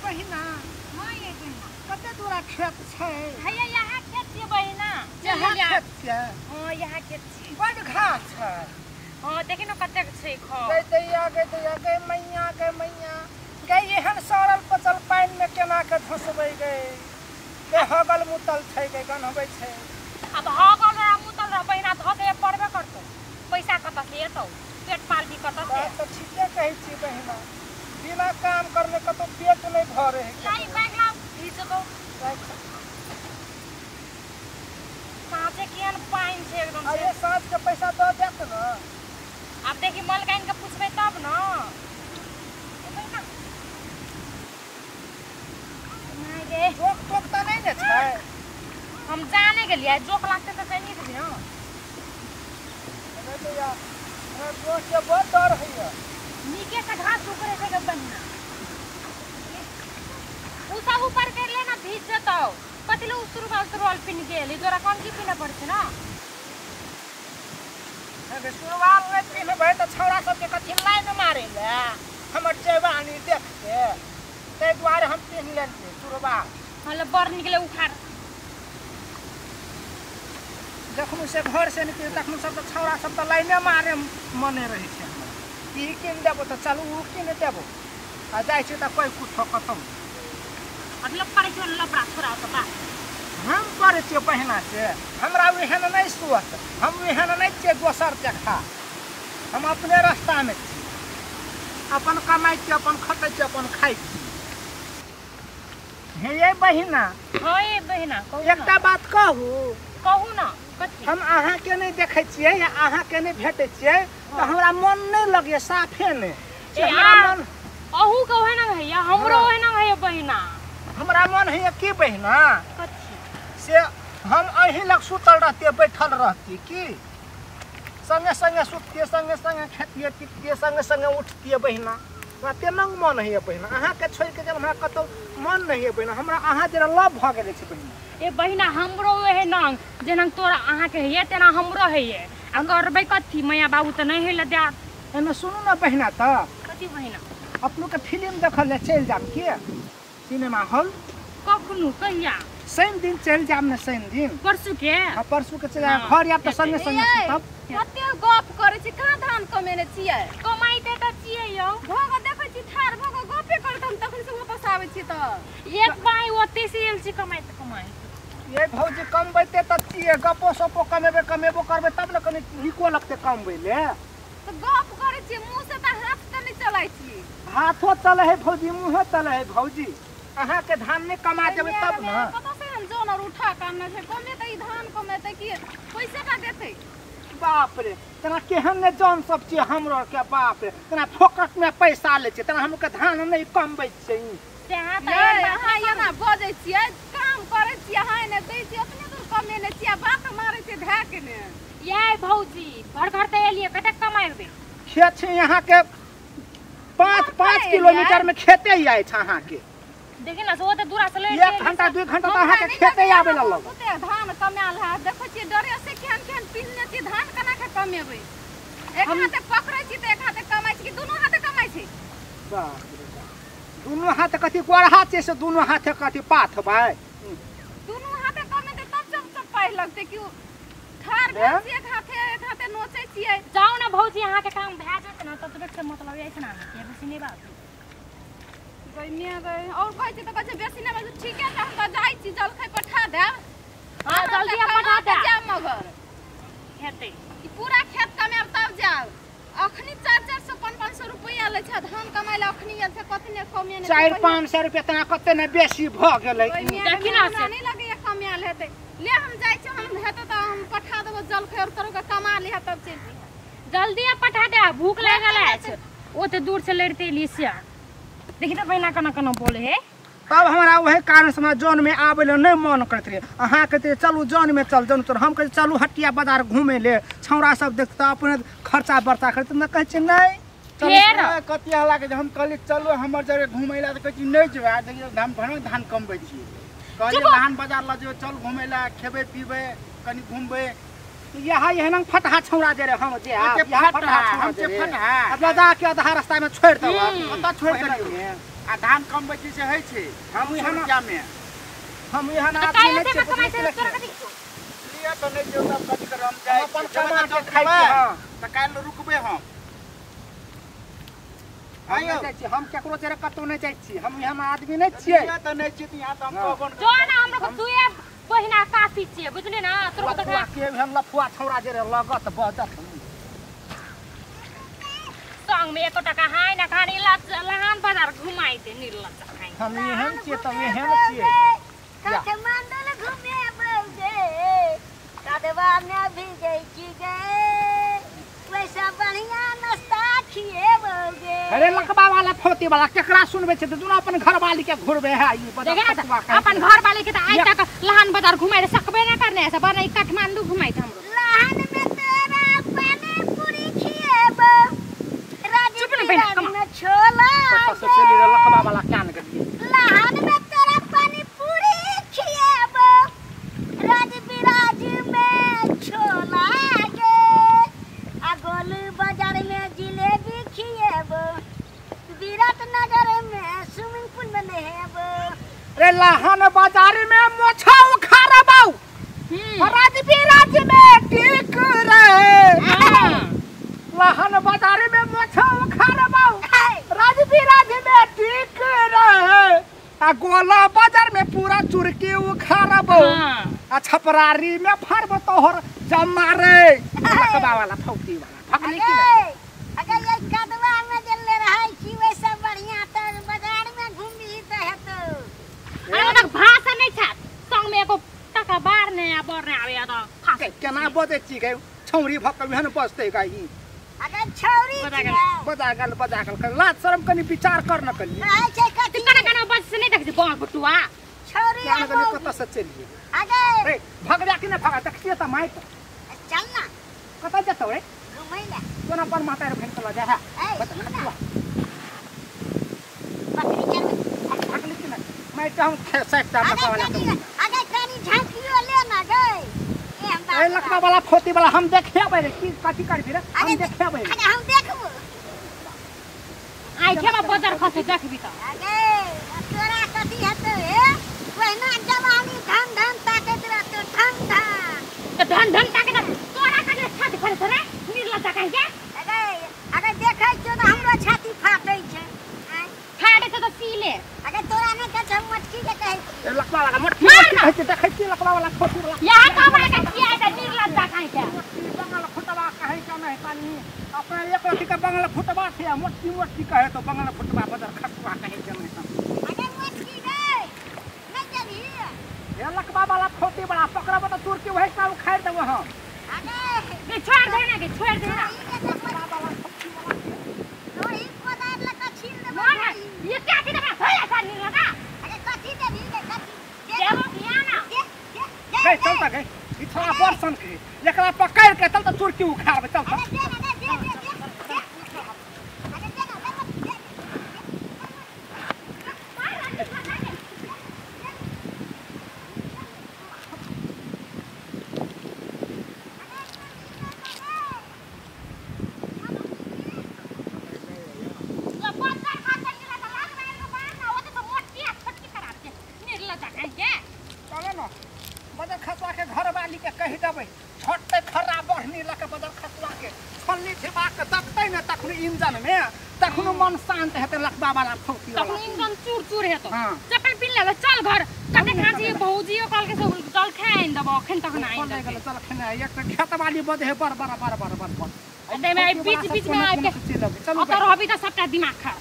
बहिना। हां ये बहिना कते दूरा खेत छै? हैया यहाँ खेत छियै बहिना। यहाँ खेत छियै? हां यहाँ खेत छियै। बड घास छै। हां देखि न कतेक छै खो। गै दैया गै दैया गै मैया गै मैया गै एहन सड़ल पचल पानि में केना के धसबै गै? गै हगल मुतल छै गै गन्हबै छै। अब हगल रह मुतल रह बहिना धसे पड़बे करतौ। पैसा कतऽ से एतौ? पेट पालबी कतऽ से? बात तऽ ठीके कहै छी बहिना, बिना काम करने कतौ पेट नहि भरे है। लाई बैग लाउ भीजबौ। साँझे केहन पानि छै एकदम से। अरे साँझ के पैसा दऽ देत न। आब देखी मलकाइन के पूछबै तब न। ए बहिना नहि रे जोक तोक तऽ नहि ने छै? हम जाने गेलियै जोक लागतै तऽ जानिए जेबही न। अरे दैया हमरा जोक के बड़ डर होइया। नीके से घास उखड़े छै गे बहिना। उ सब ऊपर कर ले ना भीज जतौ। कथी ले सुरुवाल तुरुवाल पिन्ह गेल? ई तोरा कोन की पिन्ह पड़ै छै न? अरे सुरुवाल नहि पिन्हबै तऽ छौड़ा सबके कथी लाइन मारै ले हमर जवानी देखके, ताहि दुआरे हम पिन्ह लेलियै सुरुवाल। मतलब बड़ निकले उखाड़। जखन से घर से निकले तखन सब तऽ छौड़ा सब तऽ लाइने मारे मने रहै छै हमरा। ई कीन देबो तऽ चलू उ कीन देबो, आ जाइ छै तऽ कोइ कुछो कतौ। मतलब पड़ै छै लफड़ा छोड़ा सब बा। हम करै छियै बहिना से, हमरा एहन नहि सोच, हम एहन नहि छियै दोसर जखा। हम अपने रास्तामे छी, अपन कमाइ छी, अपन खटै छी, अपन खाइ छी। हे ये बहिना। हाँ ये बहिना कहू न। एकटा बात कहू। कहू न। कथी? हम अहाँके नहि देखै छियै या अहाँके नहि भेटै छियै तऽ हमरा मन नहि लगैया साफे नहि। से हमरा मन अहूँ के ओहे ना होइया, हमरो ओहे ना होइया बहिना। हमरा मन होइया की बहिना? कथी? से हम अहीं लग सुतल रहतियै बैठल रहतियै की संगे संगे सुततियै संगे संगे खेतियै पीतियै संगे संगे उठतियै बहिना। हमरा तेना मन होइया बहिना, अहाँके छोड़िके जब हमरा कतौ मन नहि होइया बहिना। हमरा अहाँ जेना लव भऽ गेल छै बहिना। ए बहिना हमरो ओहे नंग जेना तोरा अहाँके होइया तेना हमरो होइया। आ करबै कथी? मैया बाबू तऽ नहि होइला देत। एने सुनू ने बहिना। तऽ कथी बहिना? अपनो के फिल्म देखऽ लए चलि जायब के सिनेमा हॉल? कखनो कहिया? शनि दिन चलि जायब ने। शनि दिन परसू के? हाँ परसू के चलि जायब। घर आयब तऽ संगे संगे सुतब। कते गप करै छी? कहाँ धान कमेने छियै? कमाइते तऽ छियै यौ। भऽ गो देखै छी ठाढ़ भऽ गो गपे करैत हम तखन से वापस आबै छी तऽ। एक बाई ओते से आयल छी कमाइत कमाइत। ये भौजी कमबैते तऽ छियै, गपो सपो कमेबै कमेबो करबै तब ने कनि नीको लगतै कमबै ले। तऽ गप करै छियै मुँह से तऽ हाथ तऽ नहि चलै छी। हाथो चलै है भौजी मुँहो चलै है भौजी। अहाँके धान नहि कमा देबै तब ने। कतऽ से हम जन और उठा के आनने छै? कमेतै ई धान कमेतै कि पैसे का देतै? बाप रे तेना केहन ने जन सब छियै हमरो के। बाप रे तेना फोकट में पैसा लै छियै, तेना हमके धान नहि कमबै छियै। अहाँ एना बजै छियै? काम करै छियै अहाँ एने दै छियै ओतने दूर कमेने छियै, बात मारै छियै धए के ने। ये भौजी घर घर तऽ एलियै कतेक कमाइबै? खेत छै अहाँके 5-5 किलोमीटर में खेते आय छै अहाँके। देखी ना से ओते दूरा से लड़ि 1 घंटा 2 घंटा तऽ अहाँके खेते आबै लए लगत। ओते धान कमायल है देखै छियै डरे से केहन केहन पिन्हने छियै। धान केना के कमेबै? एक हाथे पकड़ै छी तऽ एक हाथे कमाइ छी कि दुनू हाथे कमाइ छी? बाप रे बाप, दुनू हाथे कथी गोरहा छै से दुनू हाथे कथी पाथबै? दुनू हाथे कमेतै तब सब सब पाइ लगतै कि ठाढ़ भेल छियै एक हाथे नोचै छियै। जाउ ने भौजी अहाँके काम भए जेतै ने ततबे से मतलब अछि ने अहाँके, बेसी नहि बात। गै गै और कहै छी तऽ कहै छै बेसी नहि बाजू। ठीके छै हम तऽ जाइ छी जलखै पठा देब। हाँ जल्दी पठा देब। जायब मगर हेतै ई पूरा खेत कमायब तब जायब। अखनी 400-400 500-500 रुपैआ लै छै धान कमाय लए। अखनी आयल छै कथी ने कमेने 400-500 रुपैआ तेना कते ने बेसी भऽ गेलै। देखी ना से नहि लगैया कमायल हेतै। ले हम जाइ छी, हम हेतै तऽ हम पठा देबो जलखै और तोरो के कमा लिहे तब चलि जइहे। जल्दी पठा दे, भूख लागल अछि। ओते दूर से लड़िते एलियै से। देखी तऽ बहिना केना केना बोले है। तब हमरा वही कारण से हमरा जन में आबै लए नहि मन करैत रहै। अहाँ कहैत रहै चलू जन में चल जन, हम कहै चलू हटिया बाजार घूमै ले, छौड़ा सब देखतै अपने खर्चा बर्चा करतै। ने कहै छै नहि। फेर कथी हल्ला के हम कहली चलू हमर जरे घूमै लए तऽ कहै छी नहि जेबै। आ देखियौ हम भरक धान कमबै छियै। कहलियै धान बाजार लऽ जेबै चल घूमै लए, खेबै पीबै कनि घूमबै। यहाँ एहन फटहा छौड़ा जे रे हम जे फटहा हम जे फटहा लदा के आधा रास्ता में छोड़ देब। कतऽ छोड़ देलियै? आ धान कमबै छी से होइ छै। हम 100 रुपया में हम यहाँ तऽ आदमी काहे नहि से छियै, कमाइ छै बुझलियै तोरा कि कथी? लिअ तऽ नहि जेबै तब कथी करब, हम जाइ हम अपन छी। कमा जेबै के तऽ खाइ चल छी, हाँ। तऽ काल्हि रुकबै हम। हम आइयो। नहि जाइ छी, हम केकरो चेहरे कतौ नहि जाइ छी, हम यहाँ आदमी नहि छियै। लिअ तऽ नहि छियै तऽ यहाँ तऽ हम हाँ। कहबो नहि जो ना हमरा को दुए बहिना काफी छियै, बुझली ना? तोरा को लफुआ तऽ के हम लफुआ छौड़ा जे रहे लगत बजत। संग में एको टका हाय ना खानी लहान बाजार घुमाइ दे निर्लज्ज खाइ। हम एहन छियै तऽ एहन छियै। काठमांडू घूमे बौगे, कदवा में भीजै छी गे, वैसा बढ़िया नाश्ता खिएबौगे। अरे लकबा वाला फोती वाला केकरा सुनबै छै? तऽ दुनू अपन घरवाली के घुरबे है ई बदर देखे ना खसुआ तऽ कहै अपन छै। घर वाले के तऽ आइ तक लहान बाजार घुमाइ सकबे ना करने है, सब नहीं काठमांडू घुमाइ हमरो। लहन में तोरा पानी पूरी खिएबौ, चुप ना बहिना, राजबिराज कमा। में छोला कतऽ से चलि रे लकबा वाला कान गेलियै। लहन में तोरा पानी पूरी खिएबौ, राजबिराज में छोला गे, आ गोलू बाजार में जिलेबी खिएबौ, विराट नगर में स्विमिंग पूल में नहेबौ। रे लहन बाजार में मोछा उखाड़बौ, हम्म। राजबिराज में टिक रे। हाँ। लहन बाजार में मोछा उखाड़बौ, राजबिराज में टिक रे, आ गोला बाजार में पूरा चुरकी उखाड़बौ, हाँ। आ छपरारी में फाड़बो तोहर जमा रे। लकबा वाला फौती वाला भगली की ना? अगे अगे ये कदवा में जे ले रहै छी वैसा बढ़िया तऽ बाजार में घूमही तऽ हेतौ। अरे ओतक भाषा नहीं छात, संग में एको टका बार ने आ बर ने आवे तऽ फास। केना बजै छी गे छौरी भऽ कऽ एहन बजतै गे ई? अगे छौरी बजा छियै। बजा गेल बजा गेल, कनि लाज शरम कनि विचार कर न कनि। रहै छै कथी? केना केना बज से नहीं देखै छी बड़ बटुआ। छौरी केना आ गेलियै मौगी। कतऽ से चलि गेलै? अगे रे भगजा कि नहि भगा देखतियै तऽ मारि चल ना कतऽ जेतौ रे? घुमै लए। तोना अपन माता रे भेंट लऽ जा है। ऐ, बता सुन ना। खतुआ। बकरी चल। भगली कि नहि? मारि तऽ हम साइड टा अगे लकबा वाला कनी अगे कनी झाँकियो ले ना गै। ए हम ए लकबा वाला फोती वाला हम देखेबै रे, की कथी करबी रे? हम अगे देखेबै रे। अगे हम देखबो। आइ खेबा बजार खसे देखबी तऽ। अगे तोरा कथी हेतौ हे? ओहिना जवानी धन धन ताकैत रहतौ, धन धन। तऽ ढन ढन ताके तऽ तोरा कथी छाती फड़ै छौ रे निर्लज्ज कहीं के? अगे अगे देखै छियौ तऽ हमरो छाती फाटै छै। आँय? फाड़े छै तऽ सी ले। अगे तोरा नहि कहै छौ, हम मोटकी के कहै छी। ए लकबा वाला मोटकी मार मोटकी ना। कहै छै, देखै छियै लकबा वाला फोती वाला। यहाँ कहाँ के किया है निर्लज्ज कहीं के? मोटकी बंगल फुटबा कहै के नहि तनी अपना एक रति के बंगल फुटबा छै आ मोटकी मोटकी कहै तो बंगल फुटबा बदर खसुआ कहै के नहि तनी। अगे मोटकी गे नहि जेबही? ए लकबा वाला फोती वाला पकड़ब तऽ तुरकी वही सा उखाड़ि देबो हम। अगे गे छोड़ दे ना, गे छोड़ दे ना। लोही के देखबै, लोही कोदारि लऽ कऽ छील देबै। मार ना। लोही। ये क्या की दबा होय ऐसा निर्लज्ज? अगे कथी देबही गे कथी? दे देबो किया ना? दे दे दे। गै चल तऽ गै, ई छोड़ा बड़ सन के एकरा पकड़ि के चल तऽ तुरकी उखाड़बै चल तऽ। अगे दे ना दे दे दे दे दे। अगे दे ना दे दे। बजार खसे निर्लज्ज लाग मार के बाहर ना ओते तो मोटकी आ छोटकी खराब छै निर्लज्ज कहीं के। चलो न बदर खसुआ के घरवाली के कहि देबै छोटते खर्रा बढ़नी लऽ के बदर खसुआ के छलनी छिपा के देखतै ने तखन इंजन में तखन मन शांत हेतै लकबा वाला फौती वाला। तखन इंजन चूर चूर हेतौ। हाँ। चप्पल पिन ले चल घर कते खाँसी भौजियो कहल के से जल खाए आनि देबो अखन तक ना आनि चल देलकै। गेल चल खेने एक तऽ खेतवाली बदे हे बर बर बर बर बर बर। ताहिमे आइ बीच बीच में आबि के चलू ओतऽ रहबी तऽ सबटा दिमाग खराब।